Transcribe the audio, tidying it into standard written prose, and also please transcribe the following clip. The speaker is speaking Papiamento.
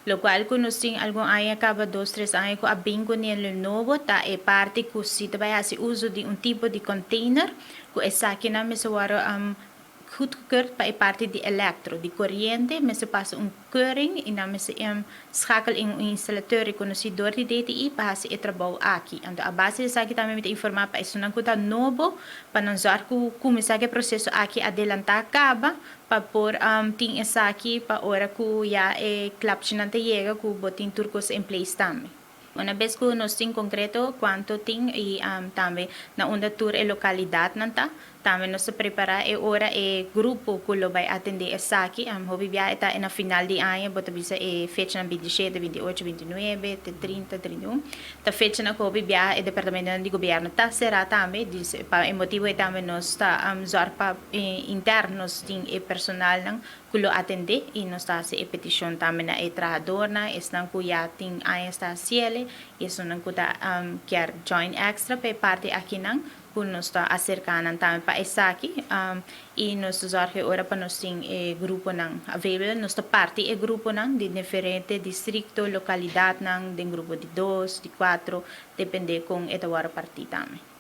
Lokual ku nos tin algun aña kaba, 2, 3 aña ku a bin ku e nobo, ta e parti ku si ta bai hasi uso di un tipo di container, ku esakinan mester wòrdu goedgekeurd pa e parti di elektro, di koriente, mester pasa un keuring i nan mester schakel in un installateur rekonosí dor di DTI pa hasi e trabou aki. Anto, a base di esaki tambe mi ta informá pa esnan ku ta nobo, pa nan zorg ku kuminsá e proseso aki adelantá kaba, pa por tin esaki pa ora ku ya e klapchinan ta yega, ku bo tin tur kos in place tambe. Un bes ku nos tin konkreto kuantu tin i tambe na unda tur e lokalidatnan ta, tambe nos ta prepará e ora e grupo ku lo bai atendé esaki. Hopi bia ta na final di aña, bo ta bisa e fecha 27, 28, 29, 30, 31. Ta fechanan ku hopi bia e departamento di gobièrnu ta será tambe, dus pa e motibu tambe nos ta zorg pa interno nos tin e personal nan ku lo atendé i nos ta hasi e petishon tambe na e trahadónan, esnan ku ya tin aña ta hasié i esnan ku ta kier join extra pa e parti akinan, ku nos ta aserká nan tambe pa esaki i nos ta zorg ora pa nos tin e gruponan available. Nos ta parti e gruponan di diferente distrikto, lokalidatnan, den grupo di 2, di 4, dependé kon e ta wòrdu partí tambe.